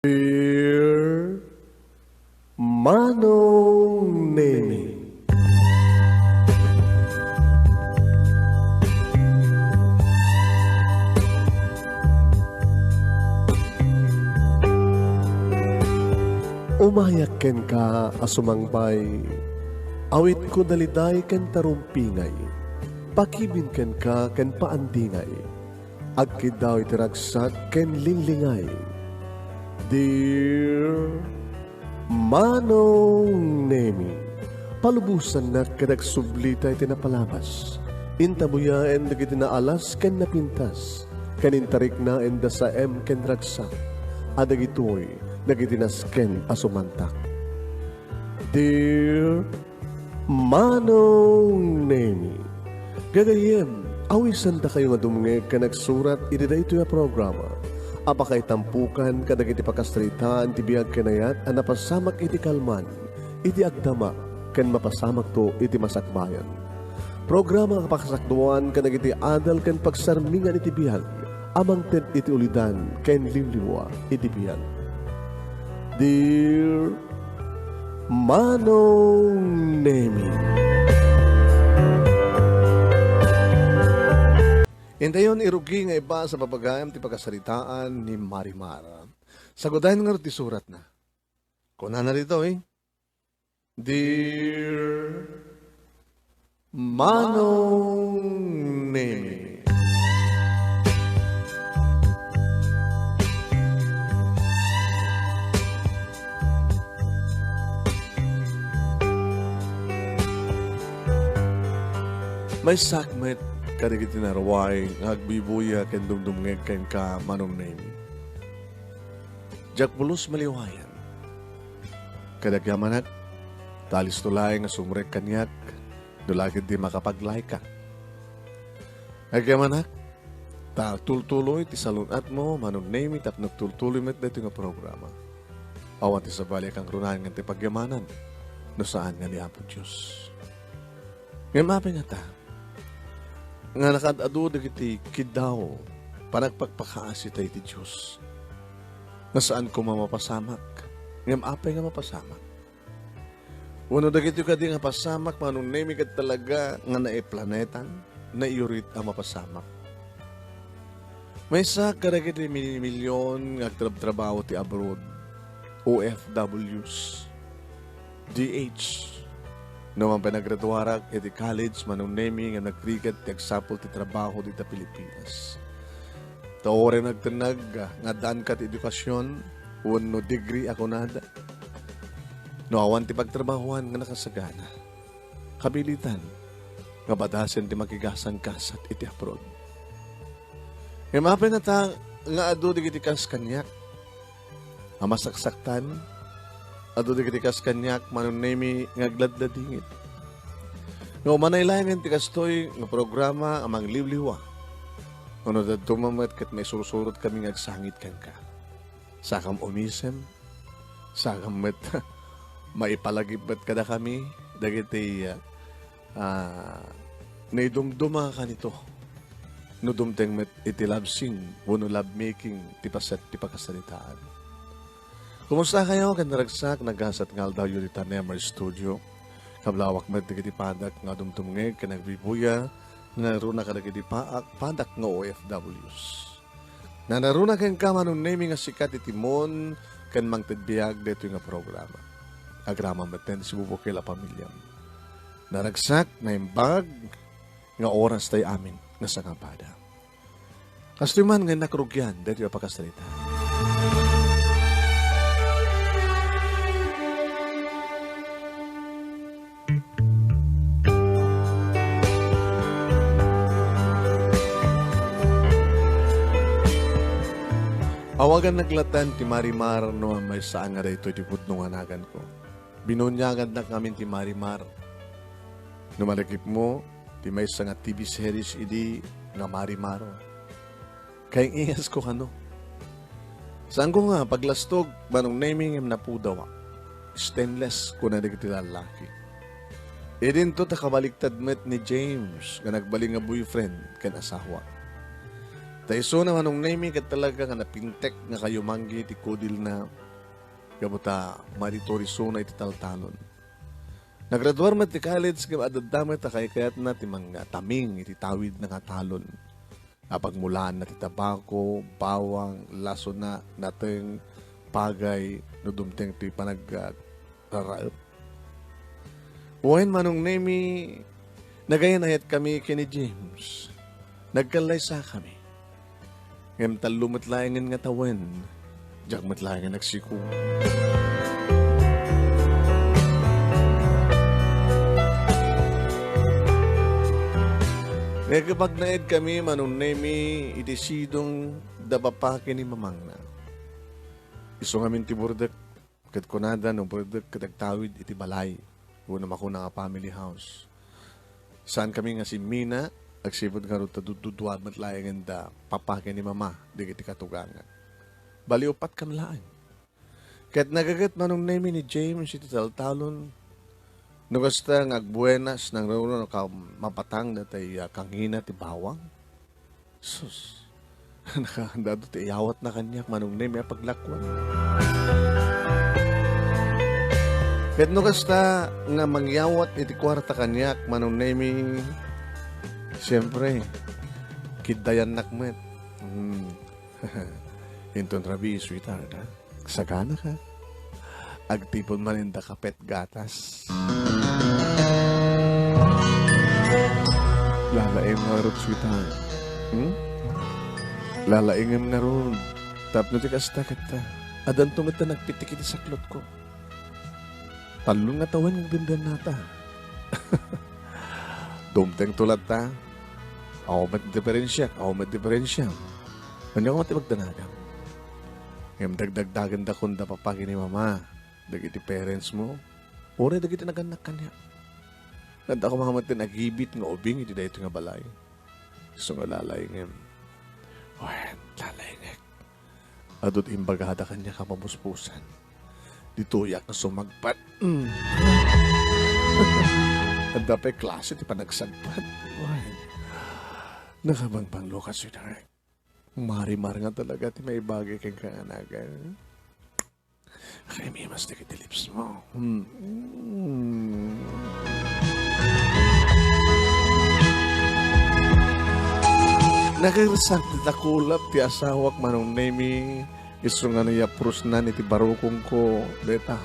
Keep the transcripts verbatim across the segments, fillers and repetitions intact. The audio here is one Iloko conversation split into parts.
Dear Manong Nemi. Umayak kenka a sumangbay, awitko daliday ken tarumpingay, pakibin kenka ken paandingay, agkiddaw iti ragsak ken linglingay. Dear Manong Nemi, palubosannak ket agsublita iti napalabas. Intabuyaen dagiti naalas ken napintas, ken intariknaenda saem ken ragsak, a dagitoy dagiti nasken a sumantak. Dear Manong Nemi, gagayyem, awisendakayo nga dumngeg ken agsurat iti daytoy a programa a pakaitampokan kadagiti pakasaritaan ti biag ken ayat a napasamak iti kalman, iti agdama, ken mapasamakto iti masakbayan. Programa a pakasakduan kadagiti adal ken pagsarmingan iti biag a mangted iti ulidan ken limlimua iti biag. Dear Manong Nemi. Intayon irugi nga ibasa pay gayam ti pakasaritaan ni Marimar. Sagudayen ngarud ti suratna. Kunana ditoy, Dear Manong Nemi. Maysak met kadagiti naruay nga agbibuya ken dumdumngeg kenka, Manong Nemi. Diak pulos maliwayan. Ket agyamanak, ta alisto laeng nga sumrek kaniak, no la ketdi makapag-like-ka. Agyamanak, ta tultuloy ti salun-atmo, Manong Nemi, tapno agtultuloy met daytoy nga programa. Awan ti sabali a kangrunaen nga ti pagyamanan, no saan nga ni Apo Dios. Ngem apay ngata nga nakaad-adu dagiti kiddaw, panagpakpakaasi tayo iti Dios, nga saan koma mapasamak? Ngem apay nga mapasamak? Wenno dagitoy kadi nga pasamak, Manong Nemi, ket talaga nga naiplanetan, naiurit a mapasamak? Maysa kadagiti mil-, milion nga agtrabtrabaho ti abroad, O F Ws, D H. No man pay naggraduarak iti college, Manong Nemi, nga nagrigat ti agsapul ti trabaho dita Pilipinas. Ta uray nagtennag nga addaanka ti edukasyon wenno degree a kunada, no awan ti pagtrabahoan nga nakasagana, kabiitan nga badasen ti makigasanggasat iti abroad. Ngem apay ngata nga adu dagiti kas kaniak a masaksaktan? Adu dagiti kas kaniak, Manong Nemi, nga agladladingit. Nga umanay laengen ti kastoy nga programa a mangliwliwa. Wenno dadduma met ket maisursurotkami nga agsangit kenka. Sakam umisem, sakam met maipalagip met kadakami dagiti, ah, ah, naidumduma kanito. No dumteng met iti love scene wenno love making ti paset ti pakasaritaan. Kumusta kayo? Ken naragsak, nagasat nga aldawyo dita Nemer Studio. Kablawak met dagiti padak nga dumdumngeg ken agbibuya, nanaruna kadagiti paak, padak nga O F Ws. Nanaruna kenka, Manong Nemi, nga sika ti timon ken mangted biag daytoy nga programa. Agraman met ti sibubukel a pamiliam. Naragsak, naimbag nga oras tayo amin nga sangapada. Kastoy man nga innak rugian daytoy a pakasarita. Awagannak latta ti Marimar no maysa nga daytoy ti pudno nga naganko. Binuniagannak ngamin ti Marimar. No malagipmo, ti maysa nga T V series idi nga Marimar. Kaing-ingasko kano. Saanko nga paglastog, Manong Nemi, ngem napudawa. Stainless, kuna dagiti lallaki. Idinto ta kabaliktad met ni James nga nagbalin nga boyfriend ken asawa. Ta isuna, Manong Nemi, ket talaga nga napintek nga kayumanggi ti kudilna gapu ta maritorisona iti taltalon. Nagraduar met ti college ngem adda met a kaykayatna ti mangtaming iti tawidna nga talon. Apagmulaanna ti tabako, bawang, lasona, nateng, pagay, no dumteng ti panag-, ah, raraep. Wen, Manong Nemi, nagayan-ayatkami ken ni James. Nagkallaysakami. Ngem tallo met laengen nga tawen, diak met laengen agsiko. Nagpagnaedkami, Manong Nemi, iti sidong da papa ken ni mamangna. Isu ngamin ti burdek. Ket kunada no burdek ket agtawid iti balay, wenno makuna nga family house. Saankami nga simmina, agsipud ngarud ta dududua met laengen da papa ken ni mama dagiti katugangan. Bali, upat kan laeng. Ket nagaget, Manong Nemi, ni James iti taltalon. No kasta nga agbuenas, nangruno no ka-, mapatang datay, ah, kangina ti bawang. Sus. Nakaandado ti iyawatna kaniak, Manong Nemi, a paglakuan. Ket no kasta nga mangyawat iti kuarta kaniak, Manong Nemi, siempre, kiddayannak met. Hmm. Inton rabii, sweetheart, ha? Sagana ka. Agtipon manen da kape ket gatas. Lalaing ngarud, sweetheart. Hmm? Lalaingem ngarud. Tapno ti kasta ket ta. Addanto met ta nagpitik iti saklotko. Tallo nga tawen nga agdendennata. Dumtengto latta. Awan met diferensiak, awan met diferensiam. Ania koma ti magdanagam? Ngem dagdagdagenda kunda papa ken ni mama, dagiti parents mo, uray dagiti nagannak kaniak. Adda koma met ti nagibit nga ubing iti daytoy nga balay. Isu nga lalaingem. Wen, lalaingek. Adu ti imbagada kaniak a mabusbusan. Ditoyak nga sumagpat. Mm. Adda pay klase ti panagsagpat. Wen. Nakabangbanglo ka, sweetheart. Marimar nga talaga ti maibagi kenka nga nagan. Kaymimas dagiti lips mo. Mm. Nakarsak ti dakulap ti asawak, Manong Nemi, isu nga nayaprusnan iti barukongko, dayta.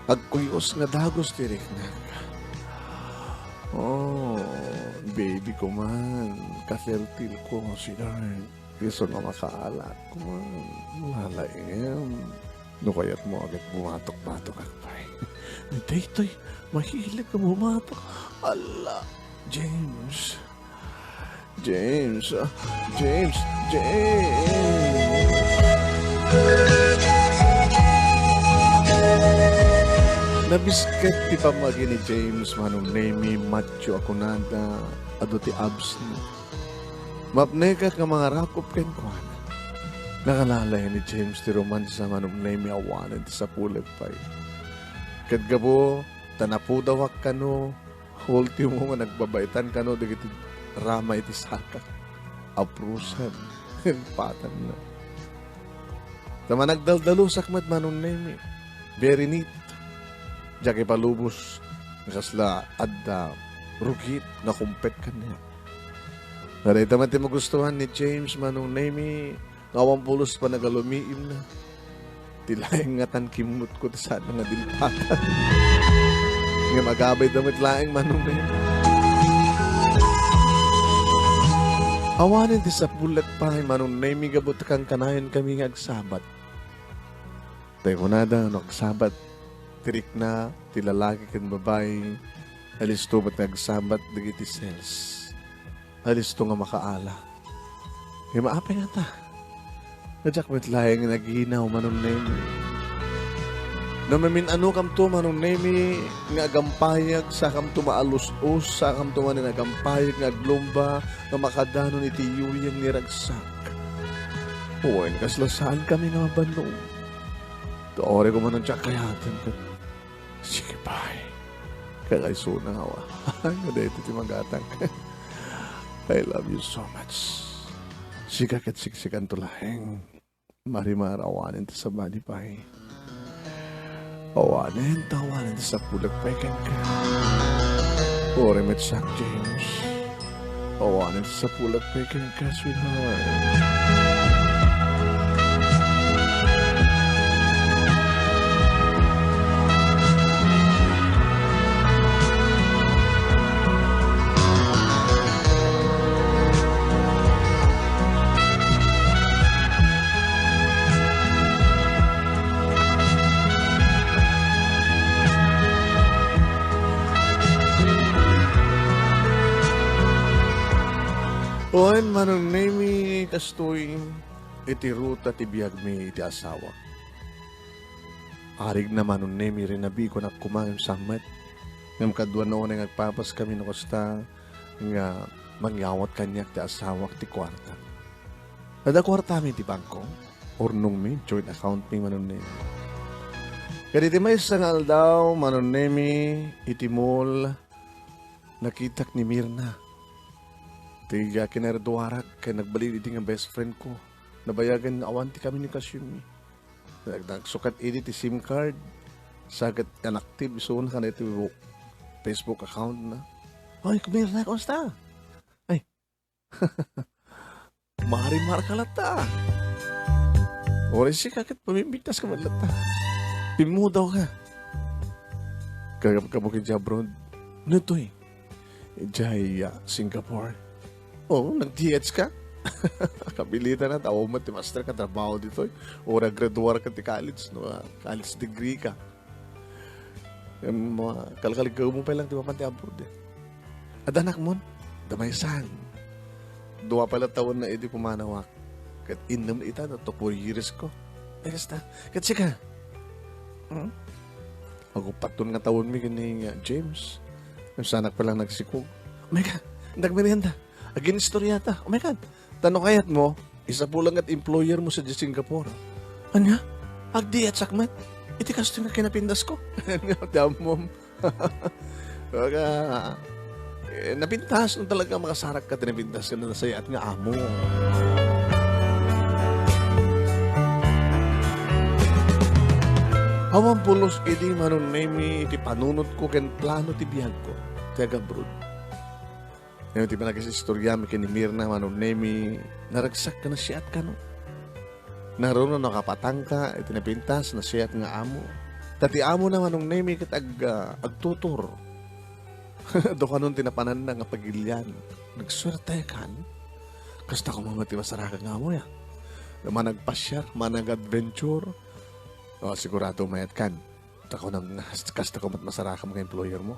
Agkuyos nga dagus ti riknak. Oh, baby ko man, kafertil ko, sweetheart. Isu nga makaalak, man, lalaingem. No kayatmo, agek bumatok-batokak pay. Daytoy, mahilig nga bumatok. Ala, James. James, ah, James, James. Nabisket ti pammagi ni James, Manong Nemi, macho a kunada, adu ti abs ni. Mapnekak nga mangarakop kenkuana. Nakalalayen ni James ti romansa, Manong Nemi, awanen ti sapulek pay. Ket gapu ta napudawak kano, ultimo nga nagbabaetan kano dagiti rama iti sakak. Aprusan, ken patanna. Ta managdaldalusak met, Manong Nemi. Very neat. Diak ipalubos nga kasla adda rugit nga kumpet kaniak. Nga dayta met ti magustuhan ni James, Manong Nemi, nga awan pulos panagalumiimna. Ti laeng ngatan kimmutko ti saan nga dilpatan. Ngem agabayda met laeng, Manong Nemi. Awanen ti sapulek pay, Manong Nemi, gapu ta kankanayonkami nga agsabat. Tay kunada, no agsabat ti rikna ti lalaki ken babai, alisto met nga agsabat dagiti sales. Alisto nga makaala. Ngem apay ngata? Nga diak met laeng nga aginaw, Manong Nemi. No mamin-anokamto, Manong Nemi, nga agampayag, sakamto maalus-os, sakamto manen agampayag nga aglumba, nga makadanon iti yuyeng ni ragsak. Wen, kasla saankami nga mabannog. Turay ko man diak kayaten ket sige pay. Kakaisuna nga awa. Nga daytoy ti magatang. I love you so much. Sika ket siksikanto laeng. Marimar, awanen ta sabali pay. Awanen ta, awanen ta sapulek pay kenka. Uray met siak, James. Awanen ta sapulek pay kenka, sweetheart. Wen, Manong Nemy, kastoy iti ruta ti biagmi iti asawak. Arigna, Manong Nemy, rinabiikonnak koma ngem sammet. Ngem kaduana unay nga agpapaskami no kasta nga mangyawat kaniak ti asawak ti kuarta. Adda kuartami iti bangko, urnongmi, joint accountmi, Manong Nemy. Ket iti maysa nga aldaw, Manong Nemy, iti mall, nakitak ni Mirna. Ti kinairduarak ken nagbalin idi nga best friend ko. Nabayagan nga awan ti communication mi. Nag-, nagsukat idi ti SIM card. Sa ket inactive isuna kaniak ti Facebook account na. "Oy, Mirna, kumusta?" Ay. Marimar ka latta. Uray sika ket pamimbigtas ka met latta. Pimmudaw ka. Kagab-, kabukid ti abroad. Nitoy. Idiay, ah, Singapore. Oo, nag-D H ka? Kabilitan na, tao met ti master ka trabaho ditoy. Uray graduar ka ti college, no? Ah, college degree ka. Em, mga kalkaligkaw mo pa lang ti mapan ti abroad, eh. Adda anakmon? Adda maysan. Dua pay la tawenna idi pumanawak. Ket innem ita, no, to four years ko. Ay, kasta. Ket sika? Hmm? Aguppaton nga tawenmi ken ni, uh, James. Sanak pa lang nagsikog. Oh my God, nagmerienda. Agin-istorya ta. Oh my God. Ta no kayatmo, isapulan nga employer mo sa Singapore. Ania? Agdi at sakmat? Iti kastoy nga kinapintas ko. Ania, damom. Baga, eh, napintas, no talaga makasarak ka, tinapintas ka na nasayaat nga amo. Awan pulos idi Manong Nemy iti panunotko ken plano ti biagko ti agabroad. Ngem ti panagis-istoriami ken ni Mirna, Manong Nemy, naragsak ken nasiat kano. Naruna no kapatangka iti napintas, nasiat nga amo. Ta ti amona, Manong Nemy, ket ag-, ah, agtutur. Adu kanon ti napananna nga pagilian. Nagsuerte kan. Kasta koma met ti masarakak nga amo, ya. Managpasiar, manag-adventure. O, sigurado mayat kan. Ta kunam nga, kasta koma met masarakam nga employer mo.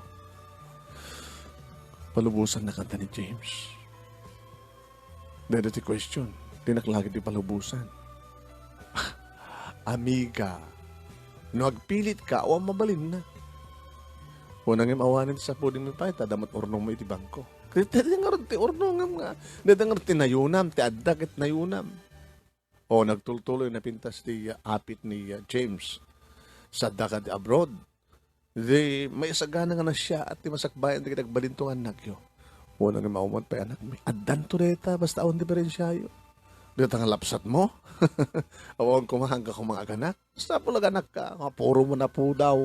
Palubosan na kanta ni James. Dada ti question, dinak lagi ti palubosan. Amiga, no agpilit ka, awan mabalinna. Kuna ngem awanen ti sapudingmi pay, ta adda met urnongmo iti bangko. Dada ngarud ti urnongem nga, dada ngarud ti nayunam, ti adda ket nayunam. O, nagtultuloy napintas ti, uh, apit ni, uh, James. Sadda ka di abroad. Di maisagana nga nasiaat ti masakbayan dagiti agbalinto nga annakyo. Wen, no maumat pay anakmi. Addanto dayta, basta awan diferensiayo. Dayta nga lapsatmo? Awan koma, haanka koma nga aganak. Basta pulaganak ka, nga puro mo napudaw.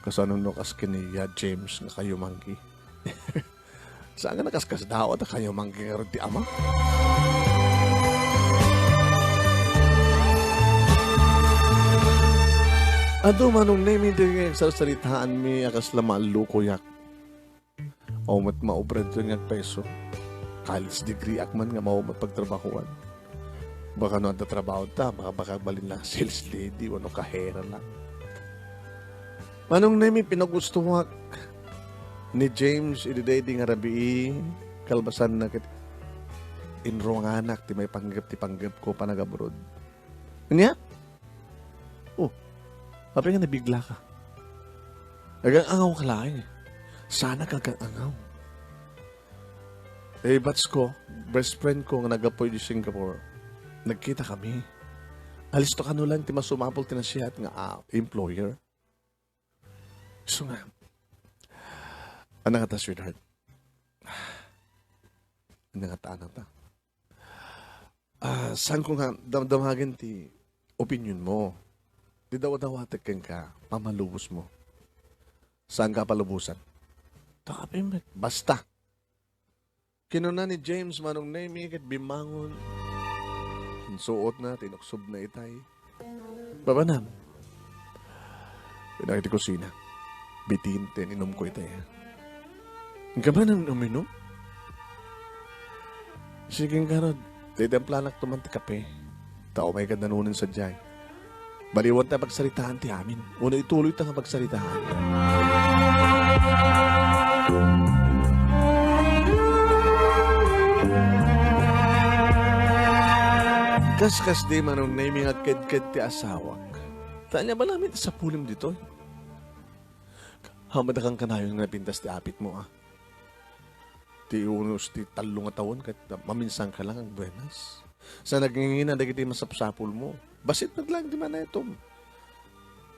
Kasano no kas ken ni, uh, James nga kayo manggi? Saan nga nakaskasdaaw ta kayo manggi ngarud ti ama? Adu, Manong Nemy, dagiti sarsaritaanmi a kasla maallukoyak. Awan met maubra ditoy nga agpeso. College degree ak man nga awan met pagtrabahoan. Baka no adda trabaho ta, baka, baka balin lang sales lady wenno kahera lang. Manong Nemy, pinagustoak ni James idi daydi nga rabii, kalpasanna ket inruanganak ti maipanggep ti panggepko panagabroad. Ania? Oh, apay nga nabigla ka? Agang-angaw ka laeng. Sana ka agang-angaw. Eh, batch ko, best friend ko nga naggapu iti Singapore, nagkita kami. Alisto kano lang ti masumapul ti nasiat nga, ah, employer. So nga, ano nga ta, sweetheart? Ano nga ta, ano ta? Ah, saanko nga damdamagen ti opinionmo. Ti dawadawatek kenka, pamalubosmo. Saanka a palubosan? Tapos met, basta. Kinuna ni James, Manong Nemy, ket bimmangon. Insuotna, tinuksobna itay. Babanam. Pinakita kusina. Bitin, ten, inumko itay, ha? Inka man uminom? Sige, ngarud. Titimplanak tuman ti kape. Ta umayka nanunen sadiay. Baliwan ta pagsaritaan ti amin. Uno ituloy ta nga pagsaritaan. Kas, kas di Manong Nemy nga kedked ti asawak. Ta ania bala met sapulim ditoy? Hamadakan kanayon nga napintas ti apitmo, a. Ti unos ti tallo nga tawen ket maminsan ka lang agbuenas. Sa nagngingina dagiti masapsapulmo. Bassit met lang ti manetom.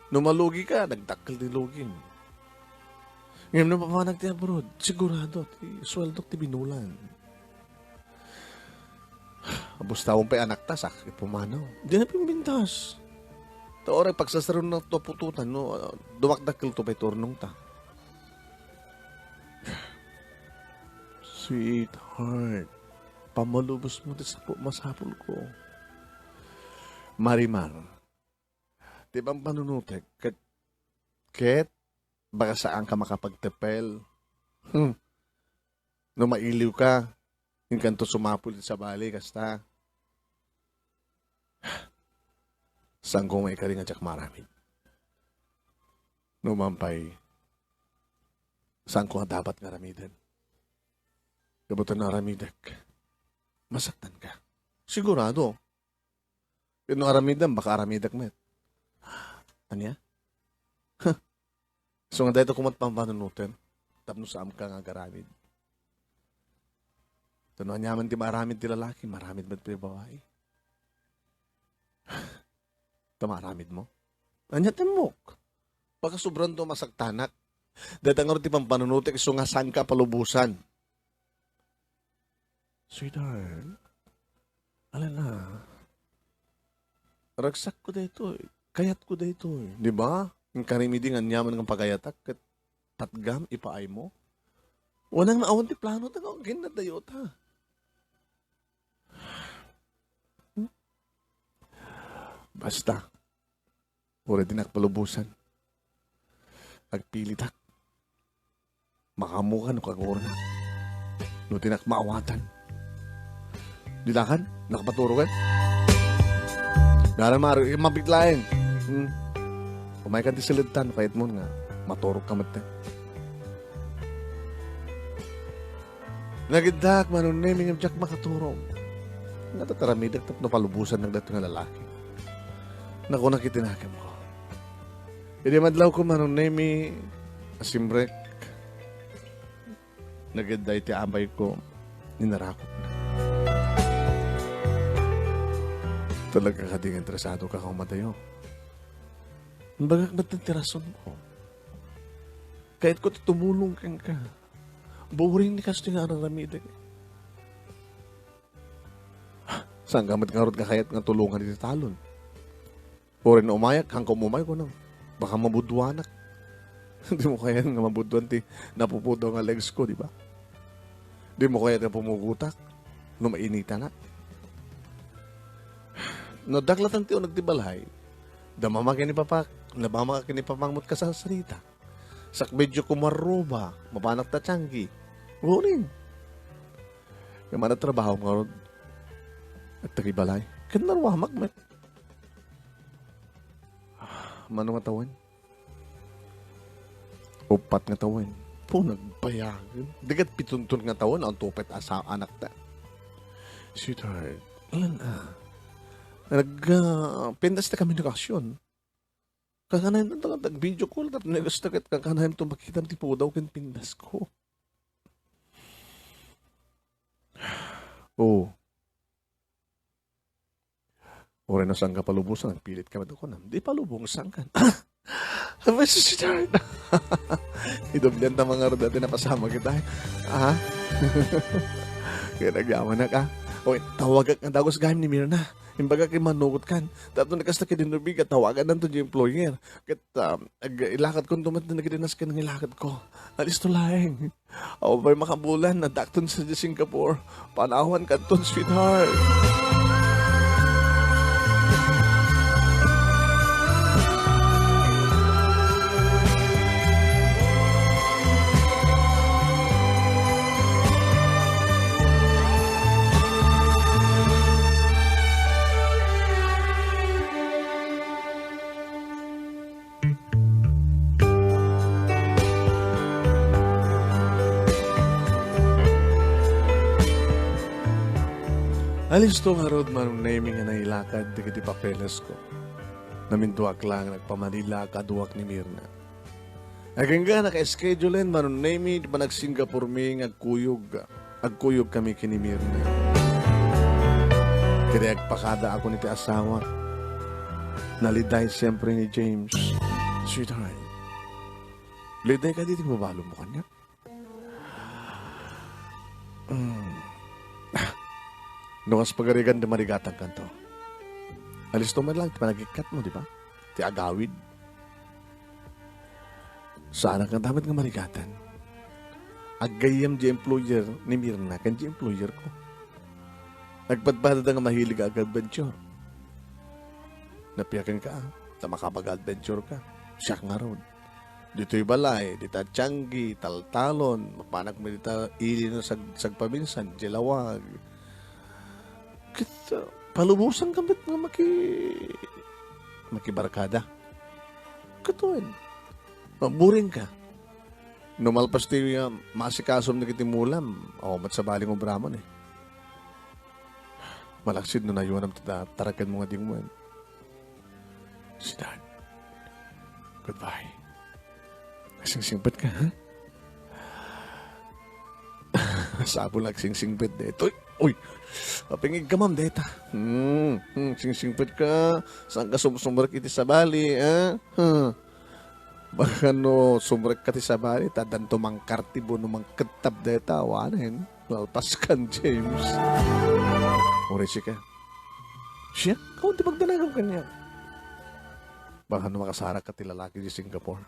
No malugi ka, nagdakkel ti lugim. Ngem no mapanak ti abroad, sigurado ti sueldok ti binulan. Abus tawen pay anakta, sakit pumanaw. Dina pimbintas. Ta uray pagsasarunna to putotan, no, ah, dumakdakkel to pay turnong ta. Sweetheart, pamalubos mo ti sapo-, masapul ko. Marimar, ti pampanunutek, ket, ket, baka saan ka makapagtepel. Hmm. No mailiw ka, inkanto sumapul iti sabali, kasta. Saanko nga ikari nga diak maaramid. No man pay, saanko nga dapat nga aramiden. Gapu ta no aramidek, masaktan ka. Sigurado. Ket no aramidem, baka aramidek met. Ania? Huh. So nga dayta koma ti pampanunotem, tapno saanka nga agaramid. Ta no aniaman ti maaramid ti lalaki, maaramid met ti babai. Ta maaramid mo? Ania ti ammok? Baka sobran to masaktanak. Dayta ngarud ti pampanunotek, isu nga saanka a palubosan. Sweetheart, alala, ragsakko daytoy, kayatko daytoy, di ba? Inkarim idi nga aniaman nga pagayatak ket tatgam ipaaymo. Unang naawan ti plano ta, agingga dayo ta. Basta, uray dinak palubosan. Agpilitak. Makaammoka no kaguornak. No dinak maawatan. Didakan, nakapaturokan. Daran maro, eh, mabit laeng. Hmm. Umaykan ti siledtan, kayatmo nga maturog ka met. Nagiddak, Manong Nemy, ngem diak makaturog. Nga tataramidek tapno palubosannak daytoy nga lalaki. Nakunak iti nakemko. Idi madlawko, Manong Nemy, asimrek, nagidda iti abayko, inarakopna. Talaga kadi nga interesado ka, kaumadayo? Imbagak met ti rasonko. Kayatko ti tumulong kenka. Buring ni kastoy nga ar-aramidek. Saanka met ngarud nga kayat nga tulongan iti talon? Uray no umayak, haanka umay, kunam. Baka mabudduanak. Dimo kayat nga mabudduan ti napupudaw nga legs ko, di ba? Dimo kayat nga pumugotak no mainitanak. No daklat ti uneg ti balay, damama ken ni papak, damama ken ni papang met kasasarita. Sakbay diyo kumarruba, mapanak ta tianggi. Uray. Nga manatrabaho ngarud. Agtagi balay. Ken naruamak met. Mano nga tawen? Uppat nga tawen. Po, nagbayagen. Diket pitunton nga tawen, ang tupet asa anak ta. Sweetheart, alan a. Nag, ah, pintas ta kami ni Kasyon. Kakanayon ta, nag-video call, tapno negas ta ket kakanayon to makitam ti pudaw ken pindas ko. Oo. Uray no saanka palubosan, nagpilit ka met kunam. Di palubong, saankan? Abay, si Richard. Idoblian ta mga ruda, ti napasamak kita, eh. Aha. Kaya nagyaman na ka. Oy, tawagak nga dagus gayam ni Mirna. Imbagak ken manukotkan. Tapno kasta ket dinubig, tawagananto ti employer. Ket, um, ag-, ilakadkonto met dagiti nasken nga ilakadko. Alisto laeng. Awan pay makabulan, addaakton sadiay Singapore. Panawan kadton, sweetheart. Alisto ngarud, Manong Nemy, nga nailakad dagiti papelesko. Namintuak laeng nagpamanila a kaduak ni Mirna. Agingga naka-schedulen, Manong Nemy, ti panag-Singapore mi nga agkuyog. Agkuyog kami ken ni Mirna. Ket agpakadaakon iti asawak. Naliday siempre ni James. Sweetheart, liday kadi ti ibabalom kaniak? Mm. No kas pagarigan ti marigatangkanto. Alisto man lang ti panagikkat mo, di ba? Ti agawid. Saanak nga dapat nga marigatan. Aggayyem di employer ni Mirna ken di employer ko. Nagpadpadada nga mahilig a ag-adventure. Napiaken ka, ta makabaga-adventure ka. Siak ngarud. Ditoy balay, dita Tiangge, Taltalon, mapanak mi dita ili no sag-, sagpaminsan, di lawag. Ket, uh, palubosan ka met nga maki-, makibarkada. Ket wen, maburing ka. No malpas ti, uh, maasikasom dagiti mulam, awan met sabali nga obramon eh. Malaksid no nayuanam ti ta-, tarakenmo nga dingwen. Sweetheart, goodbye. Agsingsingpet ka, ha? Sapul nga agsingsingpet daytoy. Uy! Mapingig ka, ma'am, dayta. Hmm, hmm, singsingpet ka. Saan ka sum-, sumrek iti sabali, ha? Huh. Baka no sumrek ka ti sabali, ta addanto mangkartibo no mangkettab dayta, awanen. Malpas kan, James. Uray sika. Siak? Kawan ti pagdanagam kaniak. Baka no makasarak ka ti lalaki di Singapore.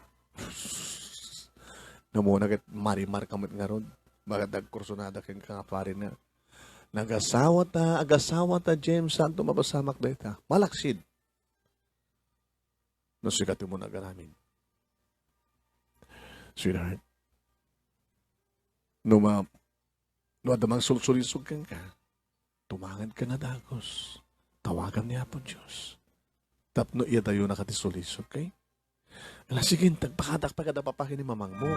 Namuna ket marimar ka met ngarud. Baka dagkursunada kenka nga pari na. Nagasawa ta, agasawa ta, James, santo mapasamak dayta. Malaksid. No sika ti umuna agaramid. Sweetheart, no ma-, no adda mangsulsulisog kenka, tumangad ka nga dagus. Tawagam ni Apo Dios. Tapno iyadayonaka ti sulisog, okay? Ala, sige, agpakadak pay kada papa ken ni mamangmo.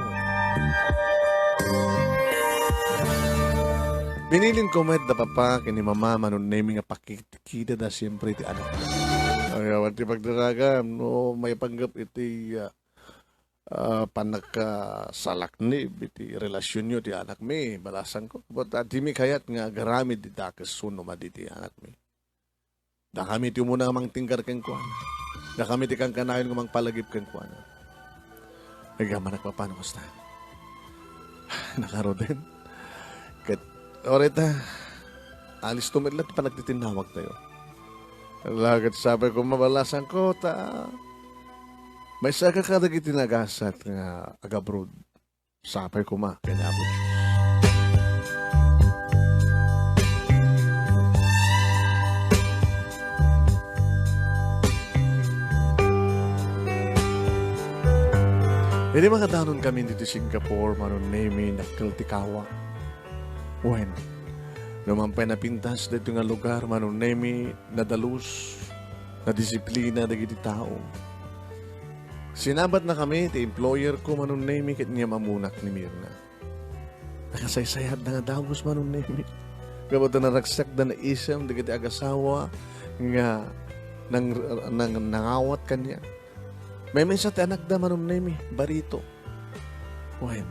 Binilin ko met da papa ken ni mama, Manong Nemy, nga pakit-, Kitada siempre ti anak. Ay, awan ti pagdaragan no maipanggep iti, ah, ah, pannakasalaknib iti relasionyo ti anakmi, balasangko. But, ah, dimi kayat nga agaramid ti dakes wenno madi ti anakmi. Dakami ti umuna nga mangtinggar kenkuana. Dakami ti kankanayon nga mangpalagip kenkuana. Agyaman a, papa, no kasta. Nakaruden. Ket, orita, alisto met la ti panagtitinnawagtayo. Ala, ket sapay koma, balasangko, ta maysa ka kadagiti nagasat nga agabroad. Sapay koma ken Apo Dios. Idi makadanon kami ditoy Singapore, Manong Nemy, dakkel ti kawa. Wen, no man pay napintas daytoy nga lugar, Manong Nemy, nadalus, nadisiplina dagiti tao. Sinabatnakami ti employer ko, Manong Nemy, ket ni amunak ni Mirna. Nakasaysayatda nga dagus, Manong Nemy. Gapu ta naragsakda naisem dagiti agasawa nga nang-, nang-, nangawat kaniak. Maymaysa ti anakda, Manong Nemy, barito. Wen,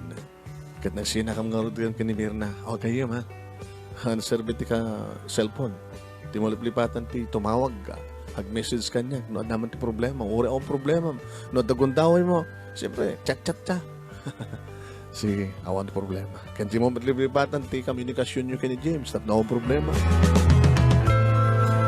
ket nagsinakam ngarud ken ni Mirna. O, gayyem, ha? Haan serbi ti ka cellphone. Ti maliplipatan ti tumawag ka, ag-message kaniak no adda man ti problema. Uray awan problema. No adda gundawaymo, siyempre, chat-chat ta. Sige, awan problema. Ken ti maliplipatan ti komunikasionyo ken ni James, tapno awan problema.